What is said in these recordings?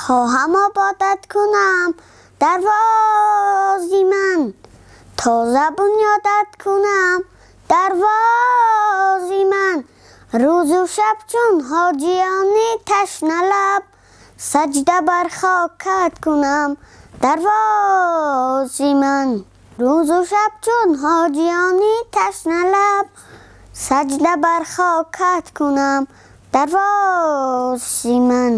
Хоҳам ободат кунам дарвози ман, тоза бунёдат кунам дарвози ман. Рӯзу шаб чун ҳоҷиёни ташналаб, саҷда бар хокат кунам дарвози ман. Рӯзу шаб чун ҳоҷиёни ташналаб, саҷда бар хокат кунам дарвози ман.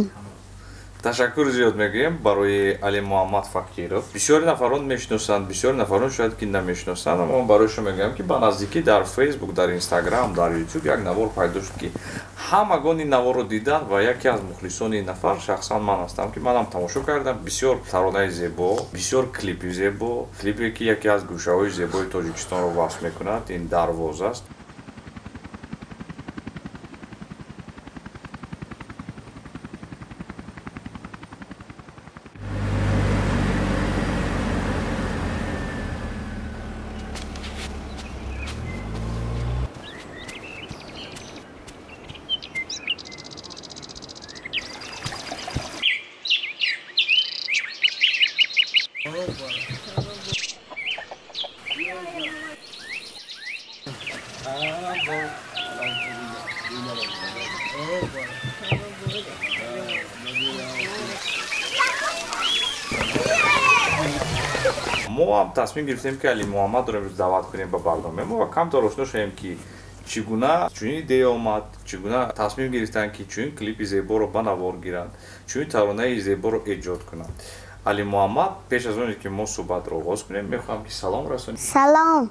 Ташаккур зиёд мегӯем барои Алимуҳаммад Фақиров. Бисёри нафарон мешиносанд, бисёри нафарон шояд ки намешиносанд, аммо ман барои шумо мегӯям, ки ба наздикӣ дар Фейсбук, дар Инстаграм, дар Ютуб як навор пайдо шуд, ки ҳамагон ин наворро диданд ва яке аз мухлисони ин нафар шахсан ман ҳастам, ки манам тамошо кардам. Бисёр таронаи зебо, бисёр клипи зебо, клипе ки яке аз гӯшаҳои зебои Тоҷикистонро васф мекунад, ин дарвоз аст. Мо ҳам тасмим гирифтем, ки Алимуҳаммадро имрӯз даъват кунем ба барномаи мо ва камтар ошно шавем, ки чӣ гуна чунин идея омад, чӣ гуна тасмим гирифтанд, ки чунин клипи зеборо ба навор гиранд, чунин таронаи зеборо эҷод кунанд. Алимуҳаммад, пеш аз оне ки мо суҳбатро оғоз кунем, мехоҳам ки салом расонем. Салом.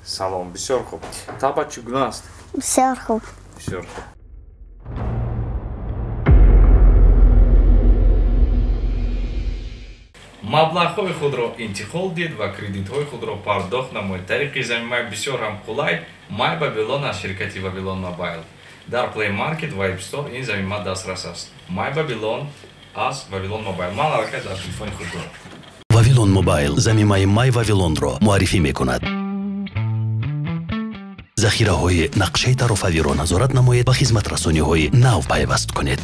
Салом, бисёр хуб. Табъат чӣ гуна аст? Бисёр хуб. Бисёр хуб. Маблағҳои худро интиқол дид ва кредитҳои худро пардохт намоед тариқи замимаи бисёр ҳам қулай My Babylon аз ширкати Babylon Mobile. Дар Play Market ва App Store ин замима дастрас аст. My Babylon аз Babylon Mobile. Ман аллакай дар телефони худ дорам. Babylon Mobile замимаи My Babylon-ро муаррифӣ мекунад. Захираҳои нақшаи тарофавиро назорат намоед ва хизматрасониҳои нав пайваст кунед.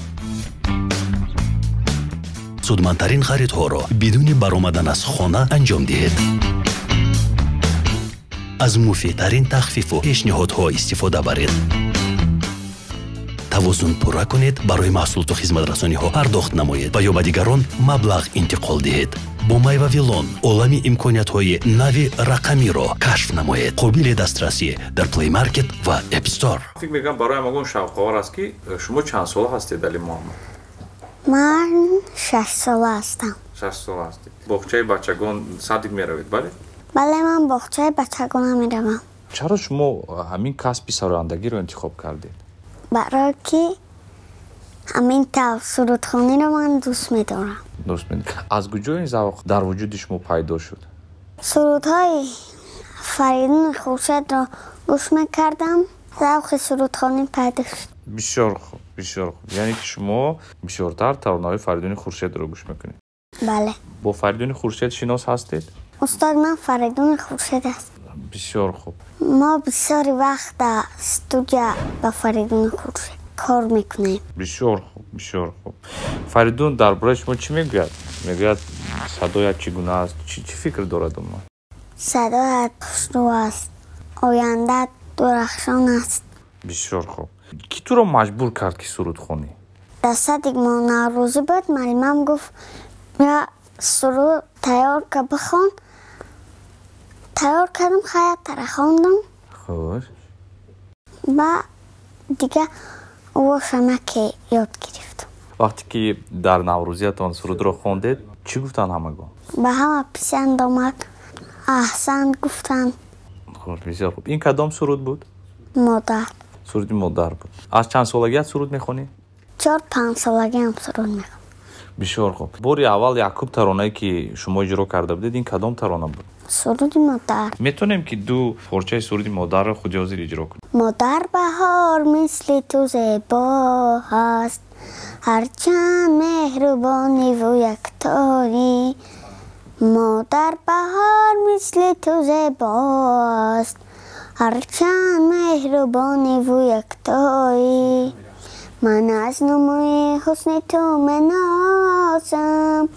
Судмандтарин харидҳоро бидуни баромадан аз хона анҷом диҳед. Аз муфидтарин тахфифу пешниҳодҳо истифода баред. Тавозун пурра кунед, барои маҳсулоту хизматрасониҳо пардохт намоед ва ё ба дигарон маблағ интиқол диҳед. Бо My Babylon олами имкониятҳои нави рақамиро кашф намоед. Қобили дастрасӣ дар Play Market ва App Store. Фикр мекунам барои ҳамагон шавқовар аст, ки шумо чанд сола ҳастед, Алимуҳаммад? Ман 6 сола ҳастам. 6 сола ҳастед. Боғчаи бачагон садик меравед, бале? Бале, ман боғчаи бачагона меравам. Чаро шумо ҳамин касби сарояндагиро интихоб кардед? Барое ки ҳамин тавр сурудхониро ман дӯст медорам. Дӯст медоред. Аз куҷо ин завқ дар вуҷуди шумо пайдо шуд? Сурудҳои Фаридуни Хуршедро гӯш мекардам, завқи сурудхонӣ пайдо шуд. Бисёр хуб, бисёр хуб. Яъне ки шумо бисёртар таронаҳои Фаридуни Хуршедро гӯш мекунед? Бале. Бо Фаридуни Хуршед шинос ҳастед? Устод ман Фаридуни Хуршед аст. Бисёр хуб. Мо бисёри вақт дар студия ба Фаридуни Хуршед кор мекунем. Бисёр хуб, бисёр хуб. Фаридун дар бораи шумо чӣ мегӯяд? Мегӯяд садоят чӣ гуна аст? Чӣ фикр дорад умуман? Садоят хушрӯ аст, ояндаат дурахшон аст. Бисёр хуб. Кӣ туро маҷбур кард, ки суруд хонӣ? Дар садик мо наврӯзӣ буд, муаллимам гуфт я суруд тайёр ка бихон. Тайёр кардам, хая тара хондам. Хуш. Ба дига овошама ки ёд гирифтам. Вақте ки дар наврӯзиятон сурудро хондед, чӣ гуфтанд ҳамагон? Ба ҳама писанд омад, аҳсан гуфтанд. Хуш, бисёр хуб. Ин кадом суруд буд? Модар. Суруди модар буд. Аз чанд солагият суруд мехонӣ? 4-5 солагиам суруд мехонам. Бисёр хуб. Бори аввал якум таронае ки шумо иҷро карда будед, ин кадом тарона буд? Суруди модар. Метавонем ки ду порчаи суруди модарро худи ҳозир иҷро кунем? Модар баҳор мисли ту зебо ҳаст, ҳарчанд меҳрубониву яктоӣ. Модар баҳор мисли ту зебо аст, ҳарчанд меҳрубониву яктоӣ. Ман аз нумӯи ҳусни ту менолам, менозам.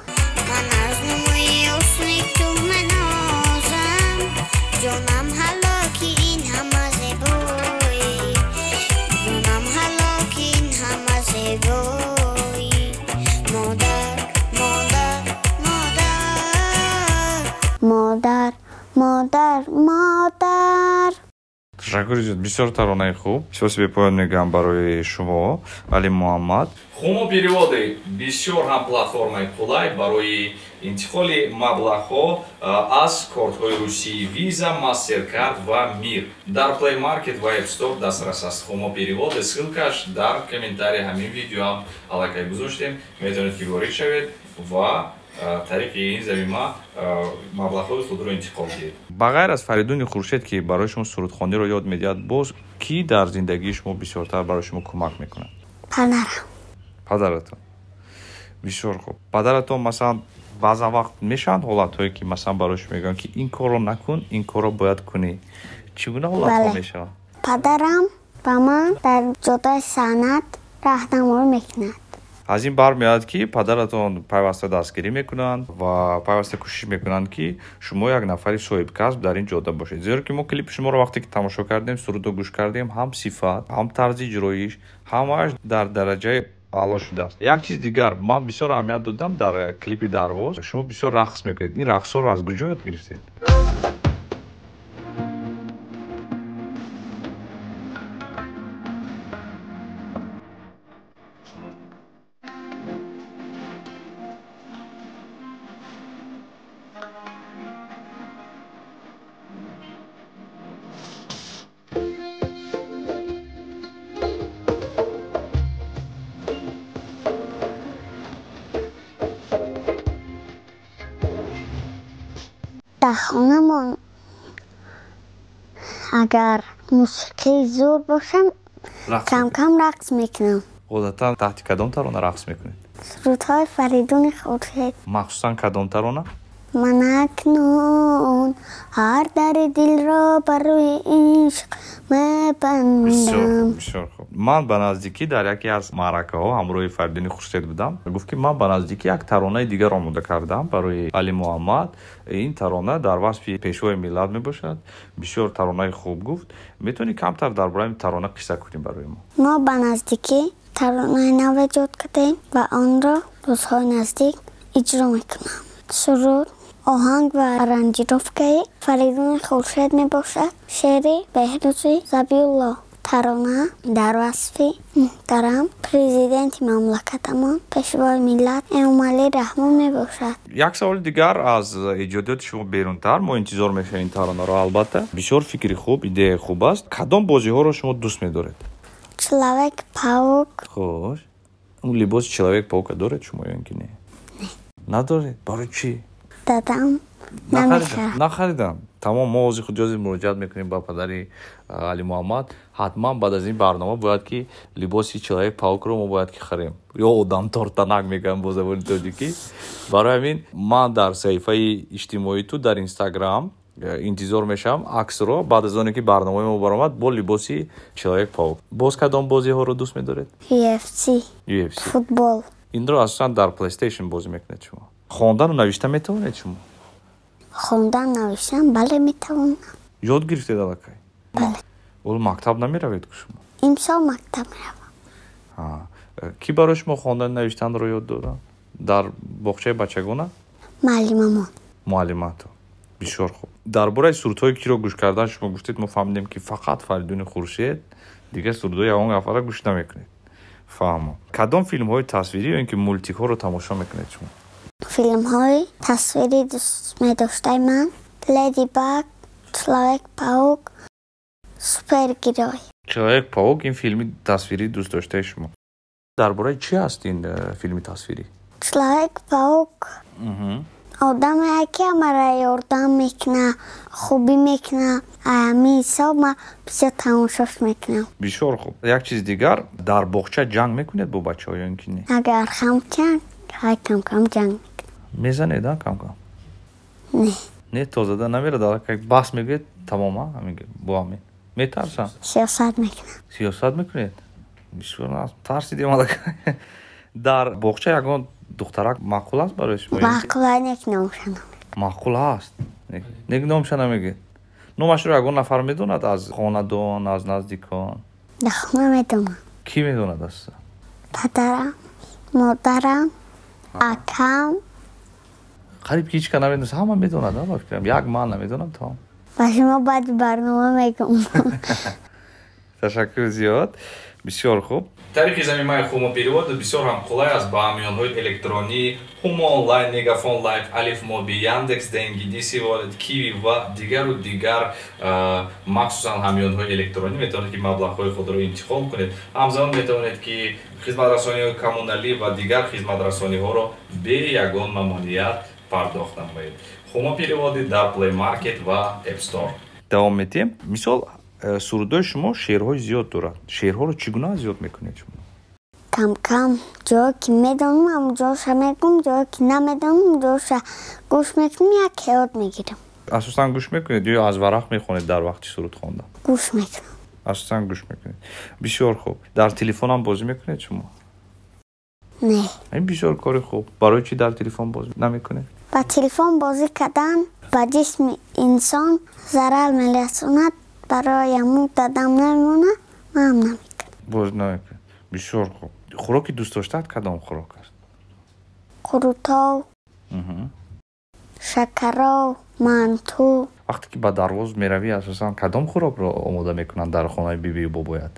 Ман аз нумӯи ҳусни ту менозам, ҷонам ҳалоки ин ҳама зебоӣ, ҷонам ҳалоки ин ҳама зебоӣ. Модар, модар, модар, модар, модар, модар. Ташаккур зиёд, бисёр таронаи хуб. Сипоси бепоён мегӯям барои шумо, Али Муҳаммад. Хумо переводы бисёр ҳам платформаи қулай барои интиқоли маблағҳо аз кортҳои русии Visa, Mastercard ва Mir. Дар Play Market ва App Store дастрас аст Хумо переводы. Ссылкаш дар комментарии ҳамин видео ҳам аллакай гузоштем. Метавонед ки ворид шавед ва тариқи ин замима маблағҳои худро интиқол диҳед. Ба ғайр аз Фаридуни Хуршед, ки барои шумо сурудхониро ёд медиҳад, боз кӣ дар зиндагии шумо бисёртар барои шумо кӯмак мекунад? Падарам. Падаратон. Бисёр хуб. Падаратон масалан баъзан вақт мешаванд ҳолатҳое, ки масалан барои шумо мегӯянд, ки ин корро накун, ин корро бояд кунӣ. Чӣ гуна ҳолатҳо мешаванд? Падарам ба ман дар ҷодаи санъат роҳнамоӣ мекунад. Аз ин бармеояд, ки падаратон пайваста дастгирӣ мекунанд ва пайваста кӯшиш мекунанд, ки шумо як нафари соҳибкасб дар ин ҷода бошед. Зеро ки мо клипи шуморо вақте ки тамошо кардем, сурудро гӯш кардем, ҳам сифат, ҳам тарзи иҷроиш, ҳамааш дар дараҷаи аъло шудааст. Як чиз дигар, ман бисёр аҳамият додам дар клипи Дарвоз, шумо бисёр рақс мекунед. Ин рақсҳоро аз куҷо ёд гирифтед? Дар хонамон агар мусиқии зӯр бошам, кам-кам рақс мекунам. Одатан таҳти кадом тарона рақс мекунед? Сурудҳои Фаридуни Хуршед. Махсусан кадом тарона? Ман акнун ҳар дари дилро ба рӯи ишқ мебандам. Бисёр хуб. Ман ба наздикӣ дар яке аз маъракаҳо ҳамроҳи Фаридуни Хуршед будам. Гуфт, ки ман ба наздикӣ як таронаи дигар омода кардам барои Али Муҳаммад. Ин тарона дар васфи пешвои миллат мебошад. Бисёр таронаи хуб гуфт. Метавонӣ камтар дар бораи ин тарона қисса кунӣ барои мо? Мо ба наздикӣ таронаи нав эҷод кардем ва онро рӯзҳои наздик иҷро мекунам. Суруд, оҳанг ва аранжировкаи Фаридуни Хуршед мебошад. Шеъри Беҳрӯзи Забиулло. Тарона дар васфи муҳтарам президенти мамлакатамон, пешвои миллат Эмомалӣ Раҳмон мебошад. Як саволи дигар аз эҷодиёти шумо берунтар. Мо интизор мешавем ин таронаро, албатта. Бисёр фикри хуб, идеяи хуб аст. Кадом бозиҳоро шумо дӯст медоред? Человек-паук. Хуш. Он либоси Человек-паука доред шумо ё ин ки не? Не. Надоред? Барои чӣ? Дадам намехарад. Нахаридам. Тамом, мо ҳозир худ ҷози муроҷиат мекунем ба падари Али Муҳаммад. Ҳатман баъд аз ин барнома бояд ки либоси Человек-паукро мо бояд ки харем. Ё одам тортанак мегӯям бо забони тоҷикӣ. Барои ҳамин ман дар саҳифаи иҷтимоии ту дар Инстаграм интизор мешавам аксро баъд аз оне ки барномаи мо баромад бо либоси Человек-паук. Боз кадом бозиҳоро дӯст медоред? UFC. UFC. Футбол. Инро асосан дар PlayStation бозӣ мекунед шумо? Хондану навишта метавонед шумо? Хондан, навиштан бале метавонам. Ёд гирифтед аллакай? Бале. Ҳоло мактаб намеравед ку шумо? Имсол мактаб меравам. Кӣ барои шумо хондану навиштанро ёд доданд? Дар боғчаи бачагона? Муаллимамон. Муаллиматон. Бисёр хуб. Дар бораи сурудҳои киро гӯш кардан шумо гуфтед, мо фаҳмидем, ки фақат Фаридуни Хуршед, дигар сурудҳои ягон нафарро гӯш намекунед. Фаҳмам. Кадом филмҳои тасвирӣ ё ин ки мултикҳоро тамошо мекунед шумо? Филмҳои тасвирӣ дӯст медоштаи ман Леди Баг, Человек-паук, Супергерой. Человек-паук ин филми тасвирии дӯстдоштаи шумо. Дар бораи чӣ аст ин филми тасвирӣ? Человек-паук одаме, ки ҳамаро ёрдам мекунад, хубӣ мекунад. Ҳамин ҳисоб ман бисёр тамошош мекунам. Бисёр хуб. Як чиз дигар, дар боғча ҷанг мекунед бо бачаҳо ё ин ки не? Агар хам ҷанг, ҳай кам-кам ҷанг мекунам. Мезанед, а, кам-кам? Не. Не, то зада намерад, аллакай бас мегӯед, тамом, а? Ҳамин бо ҳамин. Метарсам? Сиёсат мекунам. Сиёсат мекунед? Бисёр тарсидем аллакай. Дар боғча ягон духтарак маъқул аст барои шумо? Маъқул нек номша намегӯяд. Маъқул аст? Нек номша намегӯяд. Номашро ягон нафар медонад аз хонадон, аз наздикон? Дар хона медонам. Кӣ медонад аста? Падарам, модарам, акам. Қариб ки ҳеч кас намедонад, ҳама медонад, ба фикрам. Як ман намедонам, тамом. Ба шумо баъди барнома мегӯм. Ташаккур зиёд. Бисёр хуб. Тариқи замимаи Хумо Перевод бисёр ҳам қулай аст ба ҳамёнҳои электронӣ Хумо Онлайн, Мегафон Лайф, Алиф Моби, Яндекс Деньги, Диси Wallet, Киви ва дигару дигар, махсусан ҳамёнҳои электронӣ метавонед ки маблағҳои худро интиқол кунед. Ҳамзамон метавонед ки хизматрасониҳои коммуналӣ ва дигар хизматрасониҳоро бе ягон мамоният пардохт намоед. Хумо Переводи дар Play Market ва App Store. Давом медиҳем. Мисол, сурудҳои шумо шеърҳои зиёд дорад. Шеърҳоро чӣ гуна зиёд мекунед шумо? Кам-кам ҷое ки медонам, ҳамон ҷоша мегӯм, ҷое ки намедонам, ҷоша гӯш мекунам, як ёд мегирам. Асосан гӯш мекунед ё аз варақ мехонед дар вақти суруд хондан? Гӯш мекунам. Асосан гӯш мекунед. Бисёр хуб. Дар телефонам бозӣ мекунед шумо? Не. Ин бисёр кори хуб. Барои чӣ дар телефон бозӣ намекунед? Ба телефон бозӣ кардан ба ҷисми инсон зарар мерасонад. Барои ҳамун дадам намемонад, манам намекунам. Боз намекунед. Бисёр хуб. Хӯроки дӯст доштаат кадом хӯрок аст? Қурутов, шакаров, манту. Вақте ки ба Дарвоз меравӣ, асосан кадом хӯрокро омода мекунанд дар хонаи бибию бобоят?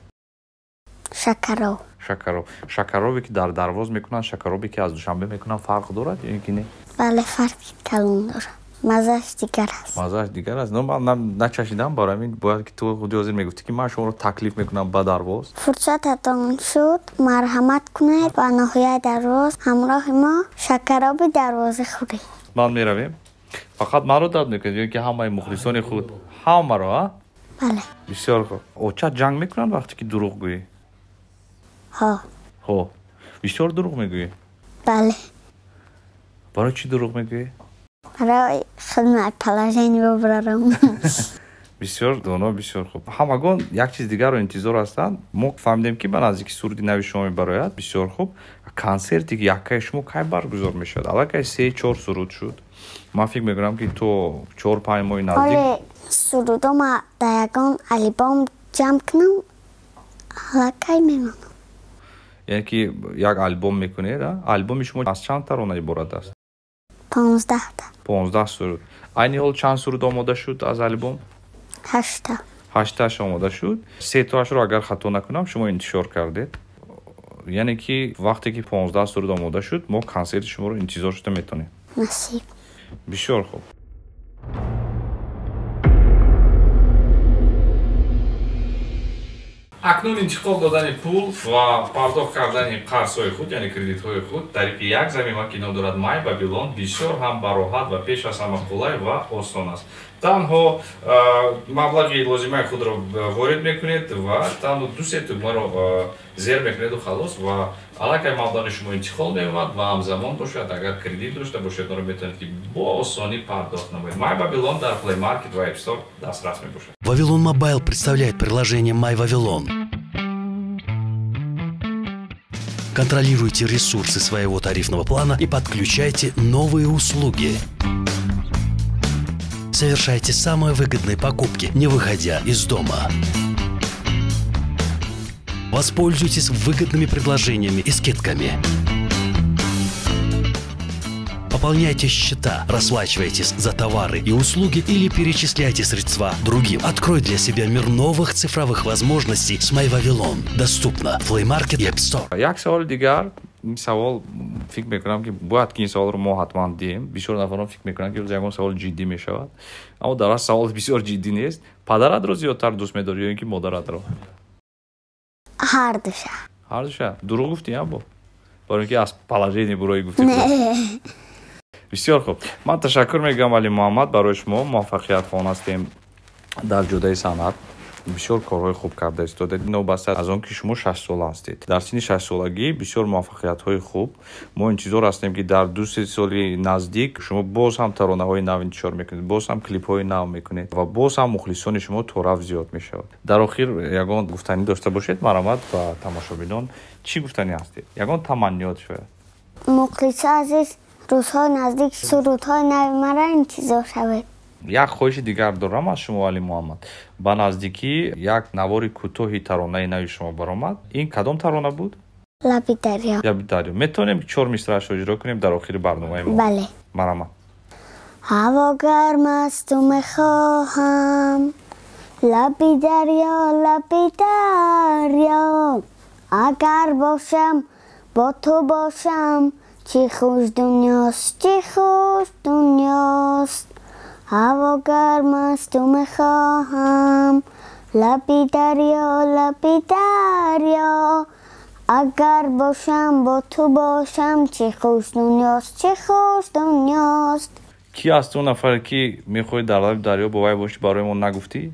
Шакаров. Шакаров. Шакарове ки дар Дарвоз мекунанд, шакаробе ки аз Душанбе мекунанд, фарқ дорад ё ин ки не? Бале, фарқи калон дорад. Мазааш дигар аст. Мазааш дигар аст. Ман начашидам, барои ҳамин бояд ки ту худи ҳозир мегуфтӣ ки ман шуморо таклиф мекунам ба Дарвоз. Фурсататон шуд, марҳамат кунед ба ноҳияи Дарвоз ҳамроҳи мо шакароби Дарвозӣ хӯред. Ман меравем. Фақат маро даъват мекунед ё ин ки ҳамаи мухлисони худ? Ҳамаро, а? Бале. Бисёр хуб. Оча ҷанг мекунанд вақте ки дурӯғ гӯӣ? Ҳо. Ҳо. Бисёр дурӯғ мегӯӣ? Бале. Барои чӣ дурӯғ мегӯӣ? Барои хидмат положение бибарам. Бисёр доно, бисёр хуб. Ҳамагон як чиз дигарро интизор ҳастанд. Мо фаҳмидем ки ба наздики суруди нави шумо мебарояд. Бисёр хуб. Консерти яккаи шумо кай баргузор мешавад? Аллакай 3-4 суруд шуд. Ман фикр мекунам ки то 4-5 моҳи наздик ҳоле сурудо ма дар ягон албом ҷамъ кунам, аллакай мемонам. Яъне ки як албом мекунед, а? Албоми шумо аз чанд тарона иборат аст? 15та. 15 суруд. Айни ҳол чанд суруд омода шуд аз албом? 8та. 8таш омода шуд. 3тоашро агар хато накунам шумо интишор кардед. Яъне ки вақте ки 15 суруд омода шуд, мо консерти шуморо интизор шуда метавонем. Насиб. Бисёр хуб. Акнун интиқол додани пул ва пардохт кардани қарзҳои худ, яъне кредитҳои худ тариқи як замима ки ном дорад Май Вавилон бисёр ҳам бароҳат ва пеш аз ҳама қулай ва осон аст. Танҳо маблағи лозимаи худро ворид мекунед ва танҳо 2-3 тугмаро зер мекунеду халос ва аллакай маблағи шумо интиқол меёбад ва ҳамзамон бошад, агар кредит дошта бошед, онро метавонед ки бо осонӣ пардохт намоед. Май Вавилон дар Play Market ва App Store дастрас мебошад. Вавилон Мобайл представляет приложение Май Вавилон. Контролируйте ресурсы своего тарифного плана и подключайте новые услуги. Совершайте самые выгодные покупки, не выходя из дома. Воспользуйтесь выгодными предложениями и скидками. Пополняйте счета, расплачивайтесь за товары и услуги или перечисляйте средства другим. Открой для себя мир новых цифровых возможностей с MyVavilon. Доступно в Play Market и App Store. Як савол дигар, ин савол фикр мекунам ки бояд ки ин саволро мо ҳатман диҳем. Бисёр нафарон фикр мекунанд ки ягон савол ҷиддӣ мешавад, аммо дар асл савол бисёр ҷиддӣ нест. Падаратро зиёдтар дӯст медорӣ ё ин ки модаратро? Ҳардуша. Ҳардуша. Дурӯғ гуфтӣ, або? Барои ин ки аз положение бурои гуфтӣ. Не. Бисёр хуб. Ман ташаккур мегӯям, Али Муҳаммад, барои шумо муваффақият хоҳон ҳастем дар ҷодаи санъат. Бисёр корҳои хуб карда истодаед, новобаста аз он ки шумо 6-сола ҳастед. Дар синни 6-солагӣ бисёр муваффақиятҳои хуб. Мо интизор ҳастем, ки дар 2-3 соли наздик шумо боз ҳам таронаҳои нав интишор мекунед, боз ҳам клипҳои нав мекунед ва боз ҳам мухлисони шумо торафт зиёд мешавад. Дар охир ягон гуфтанӣ дошта бошед, марҳамат, ба тамошобинон чӣ гуфтанӣ ҳастед? Ягон таманниёт шояд? Мухлисо азиз, рӯзҳои наздик сурудҳои нави маро интизор шавед. Як хоҳиши дигар дорам аз шумо, Али Муҳаммад. Ба наздикӣ як навори кӯтоҳи таронаи нави шумо баромад. Ин кадом тарона буд? Лаби дарё. Лаби дарё. Метавонем чор мисраашро иҷро кунем дар охири барномаи мо? Бале. Марҳамат. Ҳаво гарм асту мехоҳам лаби дарё, лаби дарё, агар бошам, бо ту бошам, чӣ хуш дунёст, чӣ хуш дунёст. Ҳаво гарм асту мехоҳам лаби дарё, лаби дарё, агар бошам, бо ту бошам, чӣ хуш дунёст, чӣ хуш дунёст. Кӣ аст он нафаре, ки мехоҳӣ дар лаби дарё бо вай бошӣ, барои мо нагуфтӣ?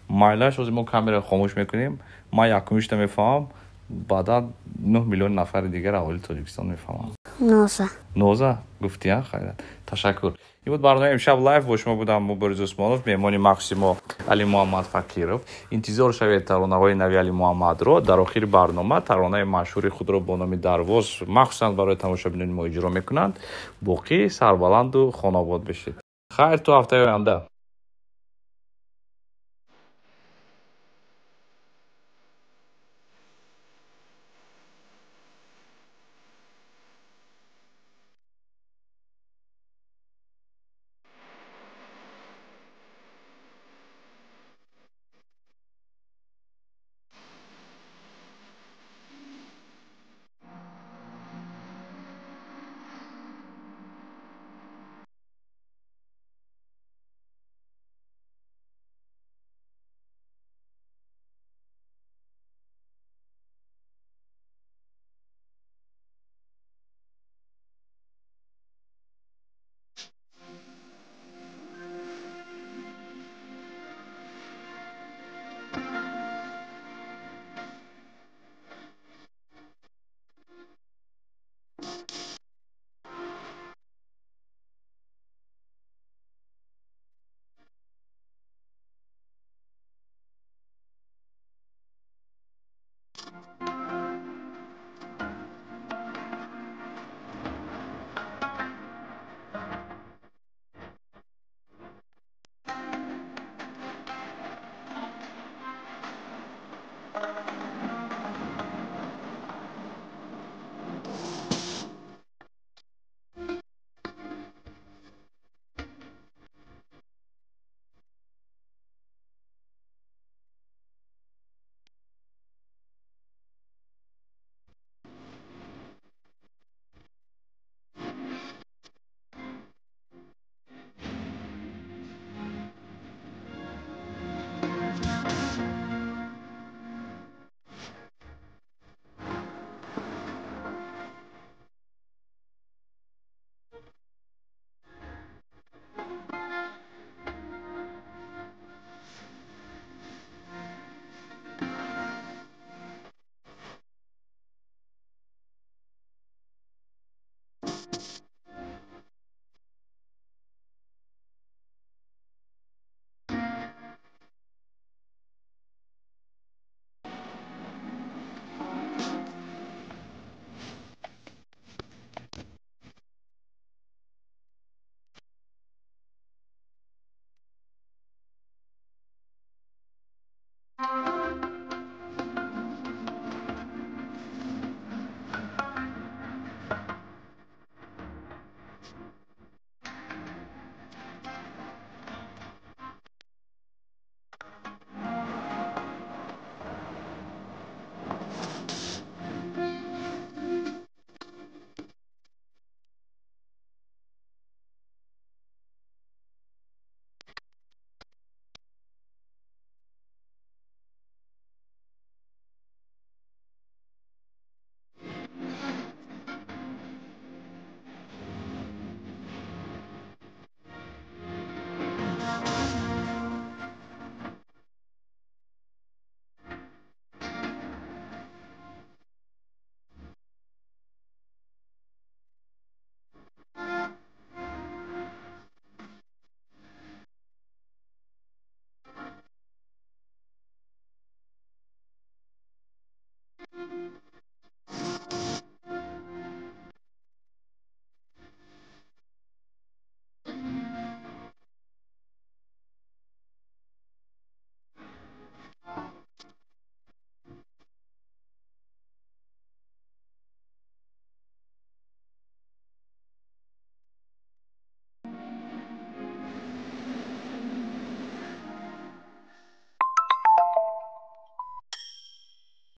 Майлаш, ҳозир мо камера хомӯш мекунем, ман якумишта мефаҳмам, баъдан 9 миллион нафари дигар аҳолии Тоҷикистон мефаҳманд. Ноза. Ноза гуфтӣ, а? Хайрат, ташаккур. Ин буд барномаи «Имшаб лайв». Бо шумо будам Мубориз Усмонов, меҳмони махсуси мо Али Муҳаммад Фақиров. Интизор шавед таронаҳои нави Али Муҳаммадро. Дар охири барнома таронаи машҳури худро бо номи «Дарвоз» махсусан барои тамошобинони мо иҷро мекунанд. Боқӣ сарбаланду хонобод бишед. Хайр, то ҳафтаи оянда.